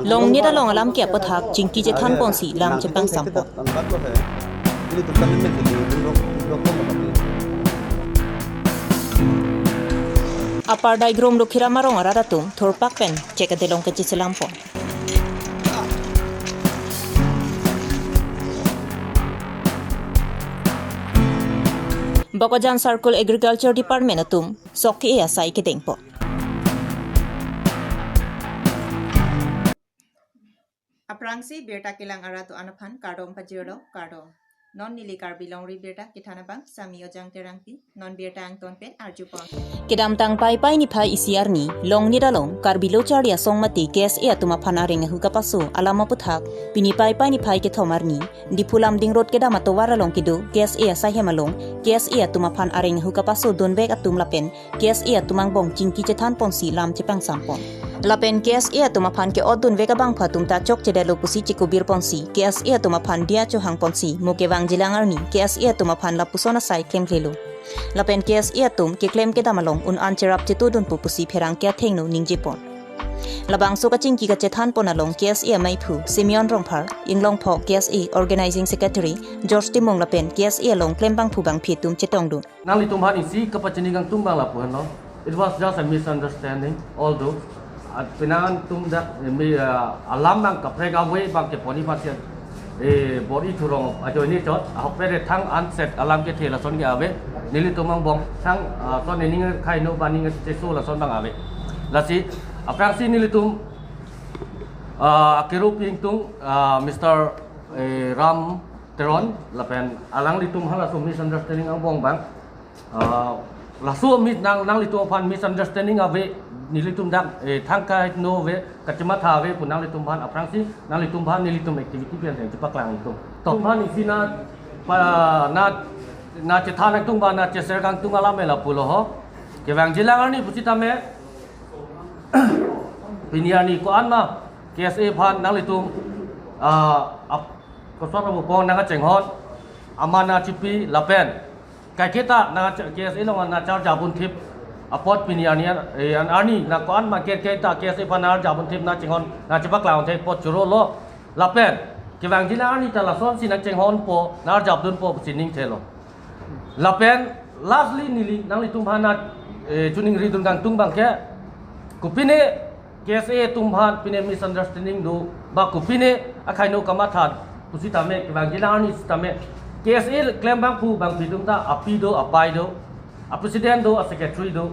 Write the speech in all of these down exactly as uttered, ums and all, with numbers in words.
Longnit along alam ke aputhak chingki chethan ponsi lam chepangsampon. Apar Daigrum Lokhiram arong arat atum thurpak pen chek adelong kacheselampon. Bokajan Circle Agriculture Department atum sok ke-e asai kedengpon. Aphrangsi birta kelang arat do-an aphan kardom pajirlo, kardom. Non neli Karbi Longri Birta kethan abang Sami Ojang Terangpi, non birta angton pen arjupon. Kedamtang Paipai niphai isi arni, Longnit along, Karbi Lo Charli Asong mate K S A atum aphan areng ahu kapaso alam aputhak, pini Paipai niphai kethom arni, Diphu Lumding Road kedam atovar along kedo K S A asaihem along, K S A atum aphan areng ahu kapaso dunvek atum lapen K S A atum angbong chingki chethan ponsi lam chepangsampon. Lapen K S A atum aphan ke-ot dunvek abangphu atum ta chokchedetlo pusi chekubir ponsi, K S A atum aphan diya chohang ponsi, mo kevangjilang arni, K S A atum aphan lapuson asai klemklelo. Lapen K S A atum keklem kedam along un-an cherap chetudunpo pusi pherangke athengno ningjepon. Labangso kachingki kachethanpon along K S A amaiphu Simeon Rongphar, Inglongpho K S A Organizing Secretary George Timung lapen K S A along klembangphu bangphi atum chetongdun. Nanglitum aphan isi kapachini kangtung abang lapu henlo. It was just a misunderstanding, although, ah, penang tum dak, eh, mi, ah, alam abang kaprek ave abang kepon-i aphansi, eh, bor-i thurong ajoine chot, ahokpet thang anset alam kethe lason ke ave, nelitum angbong thang, ah, son nening khei no ba ning cheso lason abang ave. Lasi, aphrangsi nelitum, ah, kerup ingtung, ah, Mister, eh, Ram Teron, lapen alanglitum halaso misunderstanding angbong abang, ah, laso mi nang, nanglitum aphan misunderstanding ave, nelitum dak, eh, thang khei no ave, kachematha ave pu nanglitum aphan aphrangsi, nanglitum aphan nelitum activity pen theng chepaklang ingtung. Tum aphan isi na, pa, na, na chethan ingtung ba na cheser kangtung alam ke lapulo ho. Kevangjilang arni pusitame, pini arni ko-an ma, K S A aphan nanglitum, ah, ap, koson abu pon nangkachinghon, aman nangchipi lapen kaiketa nang K S A along nangcharjap dunthip apot pini arni, eh, an arni na ko-an ma kaiketa K S A aphan nangcharjap dunthip nangchinghon nangchepaklang thip apot chorolo. Lapen kevangjilang arni ta lasonsi nangchinghonpo, nangcharjap dunpo pusi ningthelo. Lapen lastly neli nanglitum aphan na, eh, choningri dun kangtung abang ke, kopine K S A atum aphan pine misunderstanding do, ba kopine akhei no kamatha pusitame, kevangjilang arni sitame, K S A klembangphu bangphi atum ta api do, apai do, a president do, a secretary do.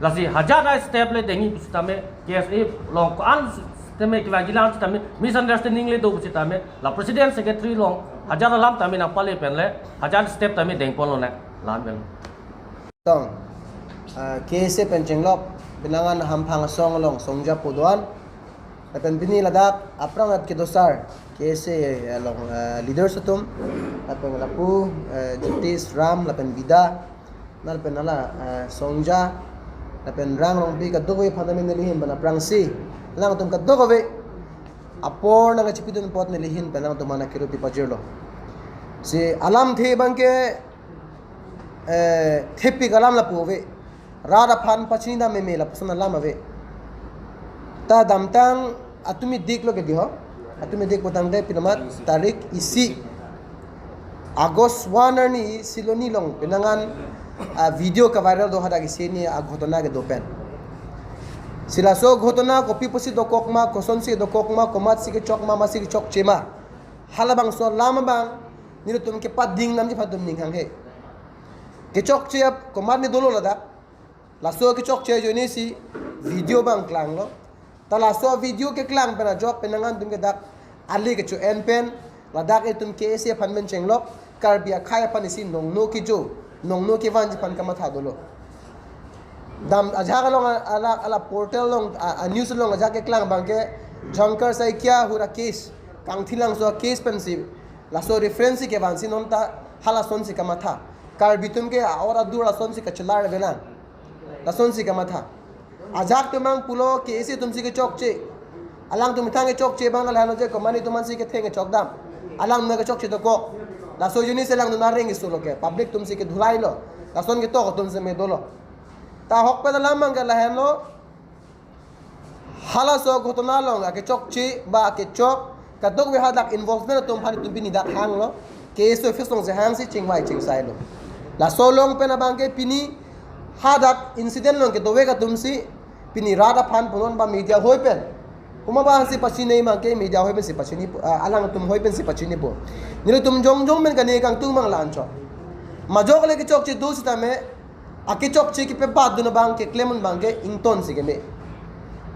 Lasi hajat a step le dengji pusitame, K S A along ko-an sitame kevangjilang sitame misunderstanding le do pusitame, la president secretary along hajat alam tame nangpale pen le, hajat step tame dengponlonang, la-an pen. Tong, ah, K S A pen chenglok, penang an Hamphang asong along Songja pu do-an. Lapen pini ladak aphrang at kedo sar, K S A along, ah, leaders atum, lapen lapu, ah, Jitish, Ram, lapen Bida, lapen hala, ah, Songja, lapen Rang Rongpi kadokave aphan tame neli ahin pen aphrangsi, alangtum kadokave apor nangkachipidun apot neli ahin pen alangtum aphan kerup pajirlo. Si alamthe abang ke, eh, thepik alam lapu ave. Rat aphan pachinidam meme lapuson alam ave. Ta damtang atumi diklo ke di ho. Atumi dik pu tangte pinomat tarik isi August one arni Siloni along penang an, ah, video keviral do hadak isi arni aghotona kedo pen. Si laso ghotona kopi pusi dokok ma, kosonsi dokok ma, komatsi kechok ma, masi kechokche ma, halabangso alam abang nelitum kepading namji aphan tum ning hanghe. Kechokche ap komatne dolo ladak. Laso kechokche ajoinesi video abang klanglo. Ta laso video keklang pen ajok penang an tum ke dak ali kecho-en pen, ladak itum K S A aphan pen chenglok, Karbi akhei aphan isi nongno kejo, nongno kevanji aphan kamatha dolo. Dam ajak along a, ala, ala portal along, a, a news along ajak keklang abang ke, Jhankar Saikia ahut a case, Kangthilangso a case pensi, laso reference si kevansi non ta halasonsi kamatha. Karbi atum ke a-or adur lasonsi kachelar avelang. Lasonsi kamatha. Ajak atum abang pulo K S A atumsi kechokche. Alangtum methang kechokche abang la hano je komatne atum aphansi ketheng kechokdam. Alang nang kechokche dokok. Laso ajoinesi alangtum areng keso lo ke. Public atumsi kedhulailo. Lason ketok atum seme dolo. Ta ahokpet alam abang ke lahenlo. Halaso ghotona along akechokche ba akechok kadokave hadak involvement atum aphan itum pini dak hanglo. K S A office alongsi hangsi chingvai chingsailo. Laso along pen abangke pini hadak incident along kedovek atumsi pini rat aphan punon ba media hoi pen. Komat abangsi pachini abangke media hoi pensi pachini, ah, alangtum hoi pensi pachinipo. Nelitum jongjong pen kani kangtung abang la-anchot. Majok le kechokche do sitame, akechokche kepabatdun abang keklem abangke ingtonsi keme.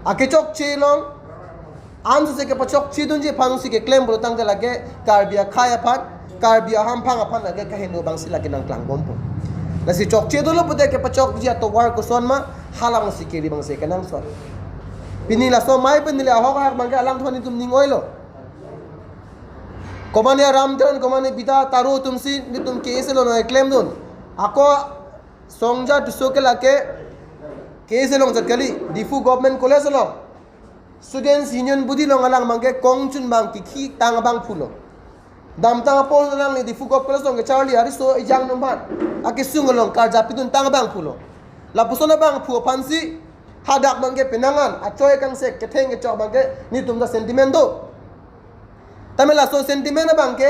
Akechokche along ansose kepachokchedunji aphansi keklem pulo tangte lake Karbi akhei aphan, Karbi ahamphang aphan lake kaheno abangsi lake nangklangbompo. Lasi chokche dolo pute kepachokji atovar koson ma, halabangsi keri abangsi kenangsot. Pini laso amei pen neli ahok ahak abangke alangtum aphan itum ning oilo. Komane aram teron, komane Bida Taro atumsi nelitum K S A along nangklemdun. Ako Songja Tisso ke lake K S A along jat kali, Diphu Government College along. Students Union body along alang abangke kongchun abang kikhi tang abangphulo. Damtang apor alangli Diphu Government College along kecharli ariso ejang atum aphan akesung along karjap pidun tang abangphulo. Lapuson abangphu aphansi hadak abangke penang an achoi kangsek ketheng kechok abangke nelitum ta sentiment do. Tame laso sentiment abangke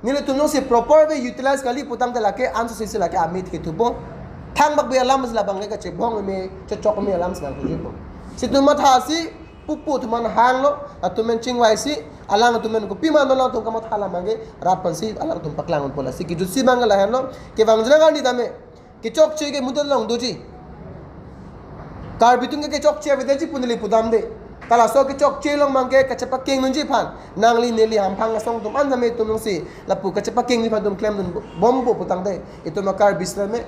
nelitum jongsi proper way utilize kali pu tangte lake ansose si lake amit kethupo. Thangbak bi alamsi labangke kachebong me chechok me alamsi nangthujipo. Situm mathasi pupu atum aphan hanglo, atum pen chingvaisi, alangtum pen kopima non alangtum kamatha alam abangke rat aphansi alangtum paklang unpo, lasi kejutsi abangke lahenlo, kevang jena kani tame. Kechokche ke mudan along doji. Karbi atum ke kechokche avedeji pu neli pudamde. Halaso kechokche along abangke kachepakengdunji aphan nangli neli hamphang asong atum an tame itum jongsi lapu kachepakengji aphan itum klemdunbompo pu tangte, itum a-Karbi sitame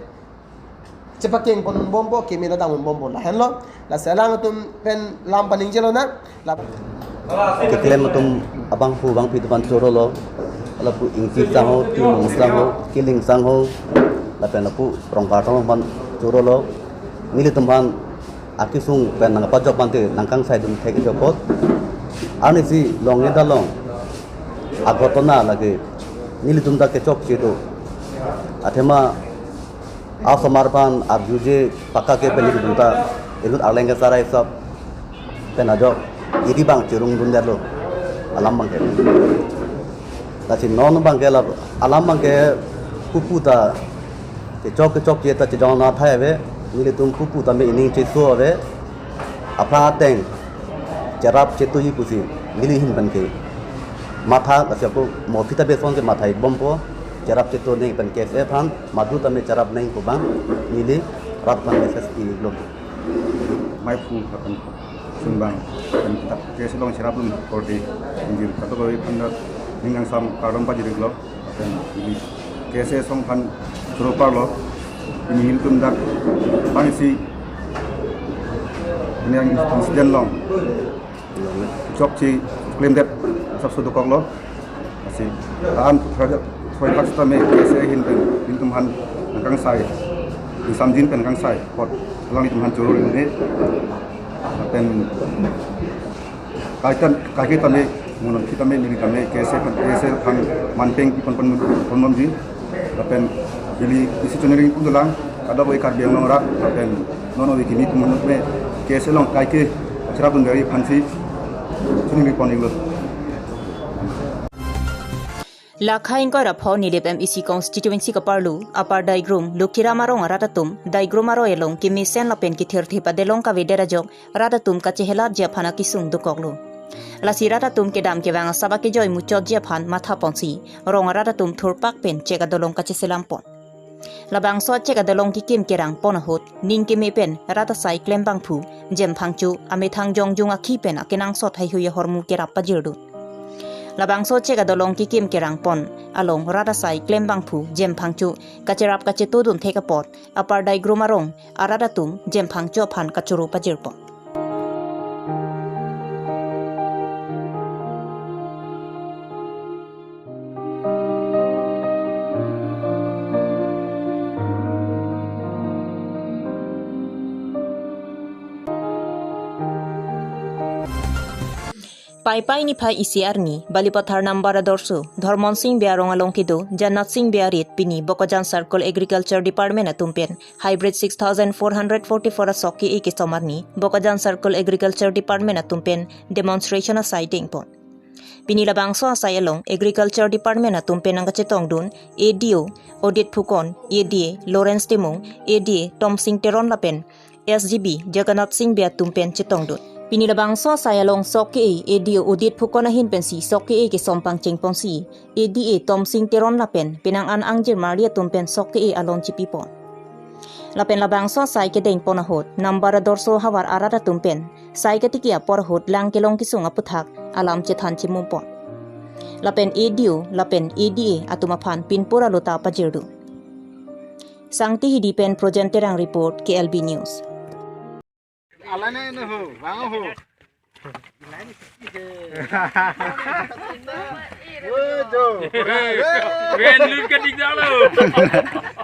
chepakengponbompo, keme ta damponbompo, lahenlo. Lasi alangtum pen lam paningjelo na. Lap- Keklem atum abangphu abangphi atum aphan chorolo. Lapu Ingti asangho, Timung asangho, Kiling asangho, lapen lapu Rongkar asangho aphan chorolo. Nelitum aphan akesung pen nangpajok abangke nangkangsaidun thek-ik apot. Arnisi Longnit along aghotona lake nelitum ta kechokche do. Athema asomar aphan arjuje pakake pen nelitum ta inut arleng kecharai sap pen ajok iri abang chirungdundetlo alam abangke. Lasi non abangke la alam abangke pupu ta kechok kechokche ta chejong na thai ave, nelitum pupu tame ining cheso ave. Aphrang ateng cherap chetuji pusi neli ahin pen ke matha, lasi ako mo kita beson ke mathai bompo, cherap chetu neng pen K S A aphan, madu tame cherap neng pu abang neli rat aphan message pi lom. Maiphu akan sumbang pen kita K S A along cherap lum korte injir kata koi panda ningang sam kardom pajiriklo. Pen ini K S A asong aphan choro parlo. Ini nelitum dak pangsi ini yang incident along chokche klemdet asapso dokoklo. Lasi an raja soi hak sitame K S A ahin pen nelitum aphan nangkangsai, isamjin pen kangsai apot alanglitum aphan choro ri. Lapen kaiketa, kaiketa me, monon kita me, neli tame, K S A aphan, K S A aphan manpeng pi ponpon, ponponji. Lapen neli isi chonering pun dolang, kadokave Karbi Anglong arat, lapen non ove kimi atum me, K S A along kaike cherapdun dari aphansi chonering pon-iklo. Lakha ingkoi ra pho Nilip M A C constituency kaparlu, Upper Daigrum, Lokhiram arong arat atum, Daigrum aroi along kemesen lapen kethirthe padelong kavedet ajok, rat atum kachehelatji aphan akesung dokoklo. Lasi rat atum kedam kevang asap akejoi muchotji aphan mathaponsi, rong arat atum thurpak pen chek adolong kacheselam pon. Labangso chek adolong kekim kerang pon ahut, ning keme pen rat asai klembangphu, Jemphangcho, amethang jongjung akhi pen akenangsot haihui ahormu kerap pajirdun. Labangso chek adolong kekim kerang pon along rat asai klembangphu, Jemphangcho, kacherap kachetudun thek apot, Upper Daigrum arong arat atum Jemphangcho aphan kachoro pajirpon. Paipai niphai isi arni, Balipathar Nambar Adorsho, Dhormon Sing Bey arong along kedo, Janat Sing Bey arit pini Bokajan Circle Agriculture Department atum pen, Hybrid six thousand four hundred forty-four asok ke-e kesom arni, Bokajan Circle Agriculture Department atum pen demonstration asai dengpon. Pini labangso asai along Agriculture Department atum pen nangkachetongdun, A D O Odit Phukan, A D A Lawrence Timung, A D A Tomsing Teron lapen S G B Jagannath Sing Bey atum pen chetongdun. Pini labangso asai along sok ke-e A D O Odit Phukan ahin pensi sok ke-e kesom pangchengponsi, A D A Tomsing Teron lapen penang an angjir marli atum pen sok ke-e alon chipipon. Lapen labangso asai kedengpon ahut, Nambar Adorsho havar arat atum pen sai katiki apor ahut lang kelong kesung aputhak alam chethan chimumpon. Lapen A D O lapen A D A atum aphan pinpur alota pajirdun. Sangti Hidi pen Projen Terang report, K L B News. Alane ne ho, bang ho. Wo, jo. Ven lut ka dik dalo.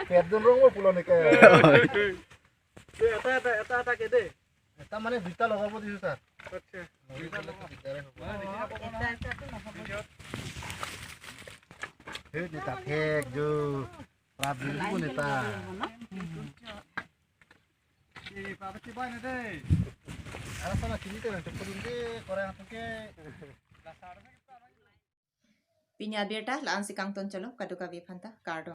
Pet dun rong wo pulo ne ke. Eta, eta, eta, eta ke de. Eta mane duita logabo disu sir. আচ্ছা। He, duita thek jo. Prap dun ko neta. Ara sana chini te nang chukudun ke, kore atum ke. Pini abirta la-an si kangton chalo, kadokave aphanta kardom.